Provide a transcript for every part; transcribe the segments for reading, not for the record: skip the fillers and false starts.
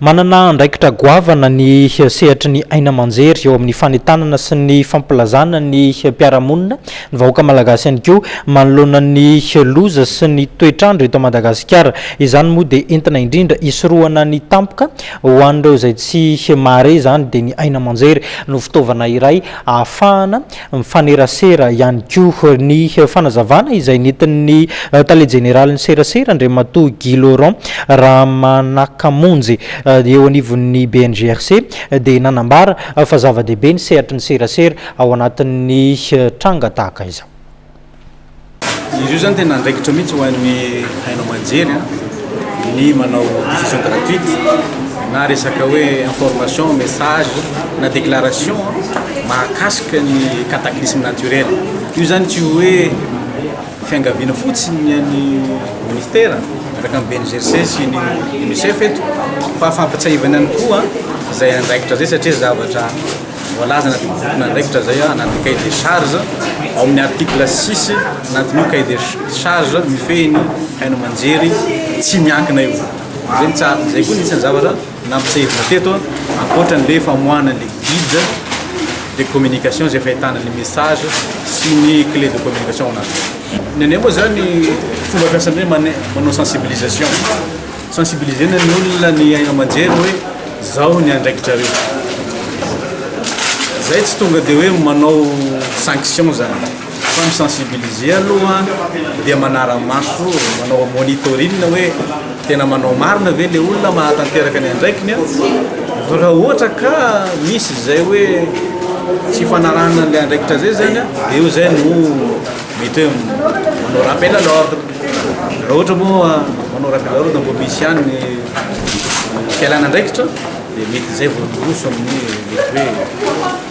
Manana andraikitra goavana ny sehatry ny haino aman-jery eo amin'ny fanentanana sy ny fampilazana ny mpiara-monina, ny vahoaka malagasy ihany koa manoloana ny loza sy ny toetr'andro eto Madagasikara. Izany moa dia entina indrindra hisorohana ny tampoka ho an'ireo izay tsy mahare izany dia ny haino aman-jery no fitaovana iray ahafahana mifanerasera ihany koa. Ny fanazavana izay nentin'ny tale jeneralin'ny serasera Andriamatoa Guy Laurent Ramanakamonjy eo anivon'ny BNGRC dia nanambara fa zava-dehibe ny sehatry ny serasera ao anatin'ny tranga tahaka izao. Izy io zany tena andraikitra mihitsy ho an'ny haino aman-jery ny manao diffusion gratuite na resaka hoe information, message na déclaration mahakasika ny cataclysme naturel. Io zany tsy hoe fiangaviana fotsiny ny an'ny ministera miaraka amin'ny BNGRC sy ny UNICEF eto fa fampitsiahivana ihany koa izay andraikitra izay satria zavatra Voalaza anaty bokin'andraikitra izay anaty cahier des charges ao amin'ny article 6 anatin'io cahier des charges mifehy ny haino aman-jery tsy miankina io. Izay ny tsara. Izay koa ny isan'ny zavatra nampitsiahivina teto ankoatra an'ilay famoahana ny guide de communication izay fahitana ny message sy ny clé de communication ao anatiny. Ny anay moa izany fomba fiasanay manao sensibilisation. Sensibiliser-na ny olona ny haino aman-jery hoe zao ny andraikitrareo. Zay tsy tonga dia hoe manao sanction zany fa mi-sensibiliser aloha dia manara-maso, manao monitoring hoe tena manao marina ve le olona mahatanteraka ny andraikiny an. Fa raha ohatra ka misy izay hoe tsy fanarahana an'ilay andraikitra zay zany an, dia eo zay no mety hoe manao rappel à l'ordre. Raha ohatra moa manao rappel à l'ordre mbo misy ihany ny fialana andraikitra dia mety izay vao miroso amin'ny mety hoe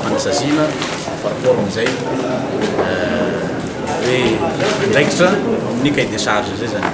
fanasaziana par rapport amin'izay hoe andraikitra amin'ny cahier des charges zay zany.